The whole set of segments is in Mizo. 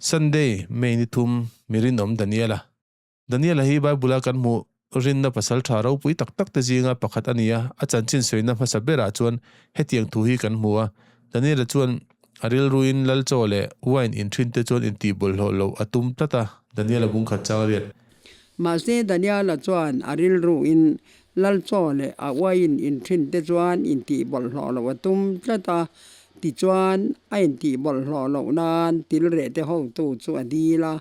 Sunday, May ni thum, mi rinawm Daniela. Daniela hi Bible-a kan hmuh rinna pasal tha ropui tak tak te zinga pakhat a ni a, a chanchin sawina hmasa berah chuan hetiang thu hi kan hmu a, Daniela chuan a rilruin lal chaw leh wine in thin te chuan intih bawlhhlawh loh a tum tlat a. Daniela bung khat chang riat. Mahse Daniela chuan a rilruin lal chaw leh a wine in thin te chuan intih bawlhhlawh loh a tum tlat a, tichuan a intih bawlhhlawh loh nan tilreh te hotu chu a dil a.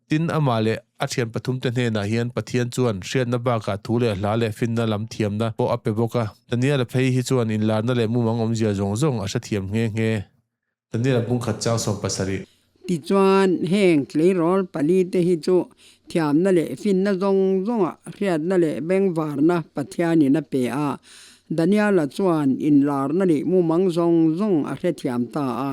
Tin, amah leh a thian pathumte hnenah hian Pathian chuan hriatna bakah thu leh hla leh finna lam thiamna pawh a pe bawk a. Daniela phei hi chuan inlarna leh mumang awmzia zawng zawng a hrethiam nghe nghe. Daniela bung khat chang 70. Tichuan, heng tleirawl palite hi chu thiamna leh finna zawng zawngah hriatna leh bengvarna Pathianin a pe a. Daniela chuan inlarna leh mumang zawng zawng a hrethiam ta a.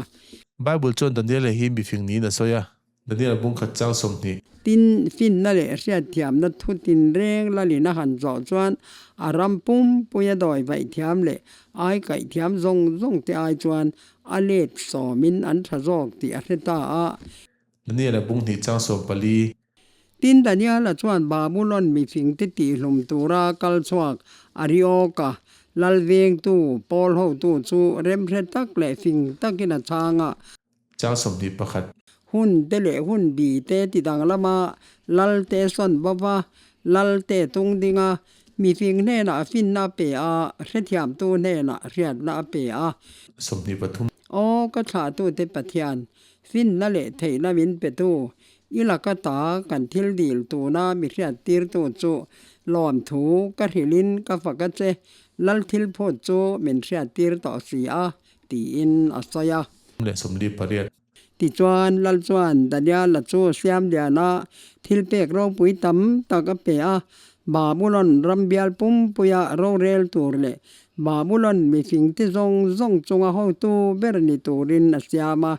Bible chuan Daniela hi mifing niin a sawi a. Daniel bung khat chang 20. Tin, finna leh hriatthiamna thu tinreng lalin a han zawh chuan a ram pumpuia dawi vaih thiam leh ai kaih thiam zawng zawng te ai chuan a let sawmin an tha zawk tih a hre ta a. Daniel a bung hnih chang 14. Tin, Daniel-a chuan Babulon mifingte tihhlum tura kal chhuak Arioka lal vengtu pawl hotu chu remhre tak leh fing takin a chhang a. Chang 21. Hun te leh hun bi te ti danglama lal te sawn bova, lal te tung dinga, mifing hnenah finna a pe a, hrethiamtu hnenah hriatna a pe a. 23. Aw ka thlahtute Pathian, finna leh theihna min petu, i laka ta kan thil dil tuna mi hriattirtu chu lawmthu ka hrilhin ka fak a che, lal thil phut chu min hriattir tawh si a, tiin a sawi a. Leh 48. Tichuan, Lal chuan Daniela chu Siamliana thilpek ropui tam tak a pe a, Babulon ram bial pumpuia rorel tur leh Babulon mifingte zawng zawng chunga hotu ber ni turin a siam a.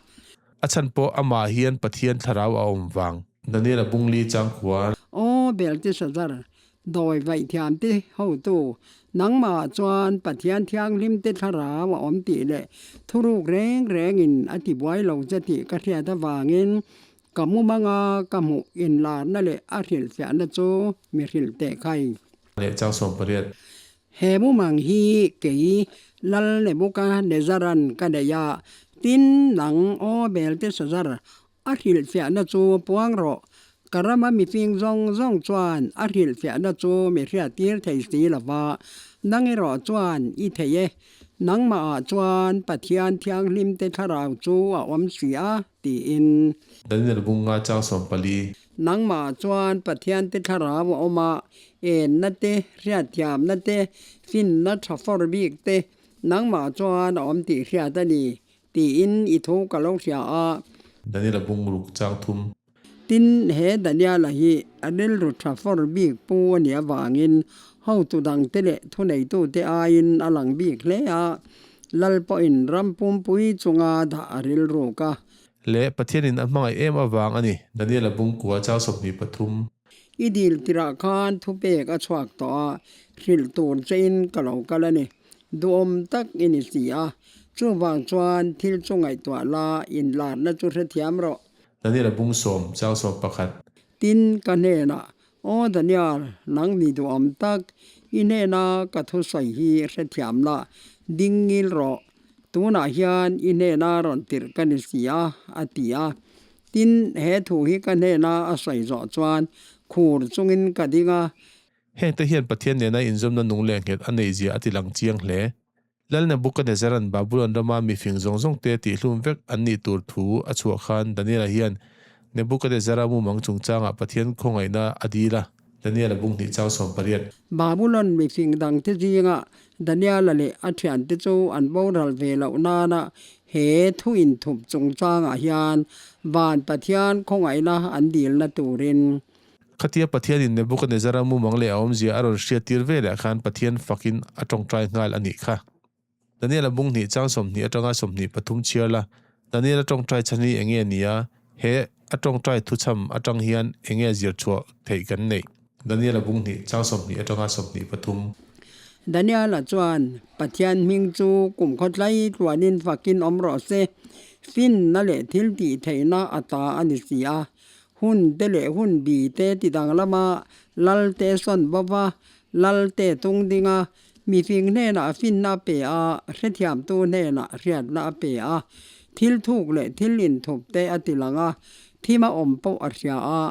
A chhan pawh amah hian Pathian thlarau a awm vang. Daniela bungli chang khuan. Aw Belteshazzar, Dawi vaih thiamte hotu, nangmah chuan Pathian thianghlimte thlarau a awm tih leh thuruk reng rengin a ti buai lo che tih ka hriat avangin ka mumanga ka hmuh inlarna leh a hrilhfiahna chu mi hrilh teh khai. Leh chang 18. He mumang hi kei Lal Nebukanezaran ka nei a, tin nang aw Belteshazzar A hrilhfiahna chu puang rawh. Ka rama mifing zawng zawng chuan a hrilhfiahna chu mi hriattir thei si lo va, nang erawh chuan i thei e. Nangmahah chuan Pathian thianghlimte thlarau chu a awm si a, tiin. Daniel bunga chang 14. Nangmahah chuan Pathiante thlarau a awm a, enna te, hriatthiamna te, finna tha fawr bik te nangmah chuan a awm tih hriat a ni, Tiin i tho ka lo hria a. Daniela bung ruk chang thum. Tin, he Daniela hi a rilru tha fawr bik pu a nih avangin hotu dangte leh thuneitute aiin a lang bik hle a, Lal pawhin ram pumpui chunga dah a rilruk a. Leh Pathianin a hmangaih em avang a ni. Daniela bung kua chang 23. I dil tirah khan thupek a chhuak tawh a, hrilh tur chein ka lo kal a ni. Duhawm tak i ni si a, chuvang chuan thil chu ngaihtuah la, inlarna chu hrethiam rawh. Daniel a bung sawm, chang 11. Tin, ka hnenah, Aw Daniel, nang ni duhawm tak, i hnena ka thusawi hi hrethiam la, ding ngil rawh. Tunah hian i hnena rawn tirh ka ni si a, a ti a. Tin, he thu hi ka hnena a sawi zawh chuan khur chungin ka ding a. Hengte hian Pathian nena inzawmna nung leh nghet a neihzia a ti lang chiang hle. Lal Nebuchadnezzar-a'n Babulon rama mifing zawng zawngte tihhlum vek an nih tur thu a chhuah khan Daniel-a hian Nebuchadnezzar-a mumang chungchangah Pathian khawngaihna a dil a. Daniel-a bung hnih chang 18. Babulon mifing dangte zingah Daniel-a leh a thiante chu an boral ve loh nana he thu inthup chungchangah hian van Pathian khawngaihna an dilna turin. Khatia Pathianin Nebuchadnezzar-a mumang leh a awmzia a rawn hriattir ve leh khan Pathian fakin a tawngtai nghal a nih kha. Daniel-a bung hnih chang 20 atanga 23 chhiar la, Daniel-a tawngtai chhan hi enge a ni a, he a tawngtai thuchham atang hian enge zir chhuah theih kan neih? Daniel-a bung hnih chang 20 atanga 23. Daniel-a chuan, Pathian hming chu kum khawtlai tluanin fakin awm rawh se. Finna leh thil tih theihna a ta a ni si a. Hun te leh hun bi te ti danglama lal te sawn bo va, lal te tung ding a, mifing hnenah finna a pe a, hrethiamtu hnenah hriatna a pe a, thil thuk leh thil inthup te a ti lang a, thim a awm pawh a hria a,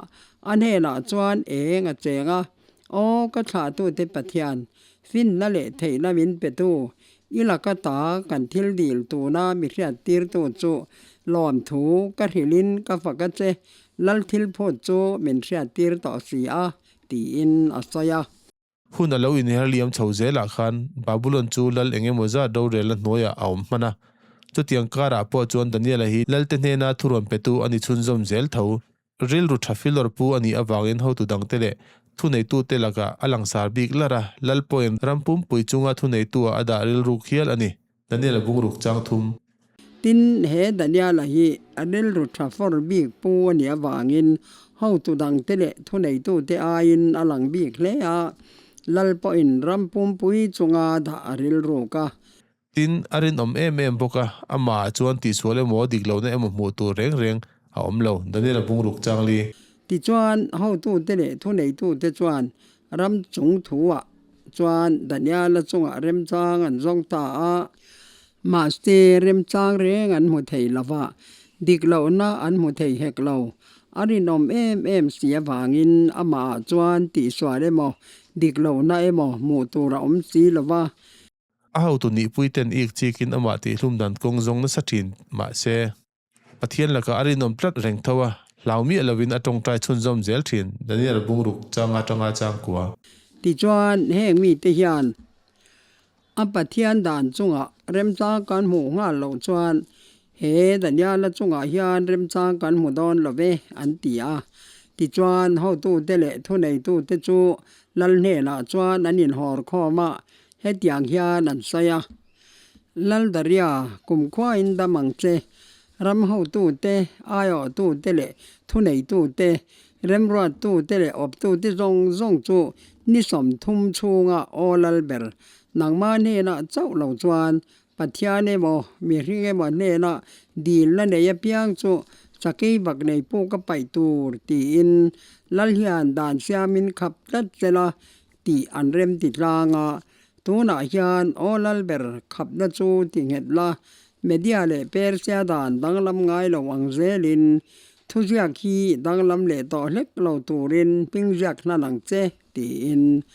a hnenah chuan eng a cheng a, Aw ka thlahtute Pathian, finna leh theihna min petu, I laka ta kan thil dil tuna mi hriattirtu chu lawmthu ka hrilhin ka fak a che, Lal thil phut chu min hriattir tawh si a, tiin a sawi a. Hun a lo inher liam chho zelah khan Babulon chu lal eng emaw zat rorelna hnuaiah a awm hman a. Chutiang karah pawh chuan Daniela hi lalte hnena thurawn petu a ni chhunzawm zel tho. Rilru tha filawr pu a nih avangin hotu dangte leh thuneitute lakah a langsar bik lar a, Lal pawhin ram pumpui chunga thuneitua a dah rilruk hial a ni. Daniel-a bungruk chang thum. Tin, he Daniel-a hi rilru tha fawr bik pu a nih avangin hotu dangte leh thuneitute aiin a lang bik hle a, Lal pawhin ram pumpui chunga dah a rilruk a. Tin, a rinawm em em bawk a, amah chuan tihsual emaw dik lohna emaw hmuh tur reng reng a awm lo. Daniel-a bungruk chang li. Tichuan, hotute leh thuneitute chuan ram chung thuah chuan Daniel-a chungah remchang an zawng ta a. Mahse, remchang reng an hmu thei lo va, dik lohna an hmu thei hek lo. A rinawm em em si avangin amahah chuan tihsual emaw, dik lohna emaw hmuh tur a awm si lo va. A hotu nihpui ten ik chikin amah tihhlum dan kawng zawng nasa thin mahse, Pathian lakah a rinawm tlat reng tho a, hlau miah lovin a tawngtai chhunzawm zel thin. Daniel bungruk chang atanga changkua. Tichuan, heng mite hian a Pathian dan chungah remchang kan hmuh nghal loh chuan he Daniela chungah hian remchang kan hmu dawn lo ve, an ti a. Tichuan, hotute leh thuneitute chu Lal hnenah chuan an inhawr khawm a, Hetiang hian an sawi a, Laldaria, kumkhuain dam ang che, ram hotute, aiawhtute leh thuneitute, remruattute leh awptute zawng zawng chu ni 30 chhunga aw lal ber, nangmah hnenah chauh lo chuan Pathian emaw, mihring emaw hnenah dilna nei apiang chu sakei vak nei puk a paih tur tiin Lal hian dan siamin khap tlat sela tih an rem ti tlang a, tunah hian aw Lalber khapna chu ti nghet la, Media leh Persia dan danglam ngai lo ang zelin thuziak hi danglam leh tawh hlek lo turin hming ziak hnan ang che tiin.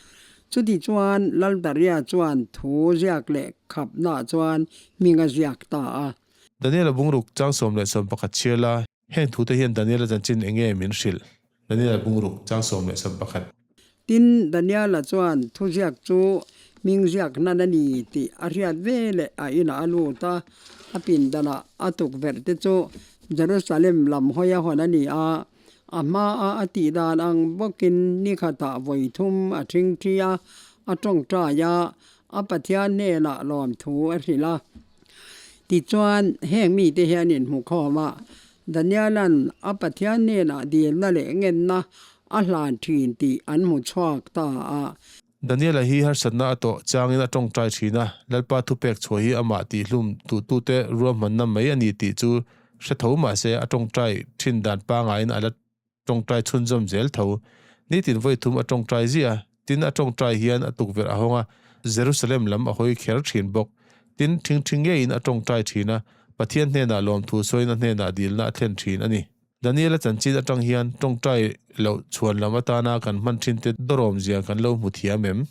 Chuti chuan Laldaria chuan thu ziak leh khapnaah chuan hming a ziak ta a. Daniel-a bungruk chang 11 chhiar la, heng thute hian Daniel-a chanchin eng nge min hrilh? Daniel-a bungruk chang 11. Tin, Daniel-a chuan thuziak chu hming ziak hnan a ni tih a hriat ve leh a inah a lut a, a pindanah a tukverh te chu Jerusalem lam hawi a hawn a ni a, a hmaa a tih dan ang bawkin ni khatah vawi thum a ṭhingṭhi a, a ṭawngṭai a, a Pathian hnenah lawmthu a hrilh a. Tichuan, heng mite hian inhmu khawm a, Daniela'n a Pathian hnenah dilna leh ngenna a hlan thin tih an hmu chhuak ta a. Daniela hi harsatna a tawh changin a tawngtai thin a, Lalpa thupek chhuah hi amah tihhlum duhtute ruahmanna mai a ni tih chu hre tho mah se a tawngtai thin dan pangaiin a la tawngtai chhunzawm zel tho. Nitin vawi thum a tawngtai ziah a, tin a tawngtai hian a tukverh a hawng a, Jerusalem lam a hawi kher thin bawk. Tin, thingthi ngeiin a tawngtai thin a, Pathian hnenah lawmthu sawiin a hnenah dilna a thlen thin a ni. Daniel-a chanchin atang hian tawngtai loh chhuan lam atana kan hman thinte dawrawmzia kan lo hmu thiam em?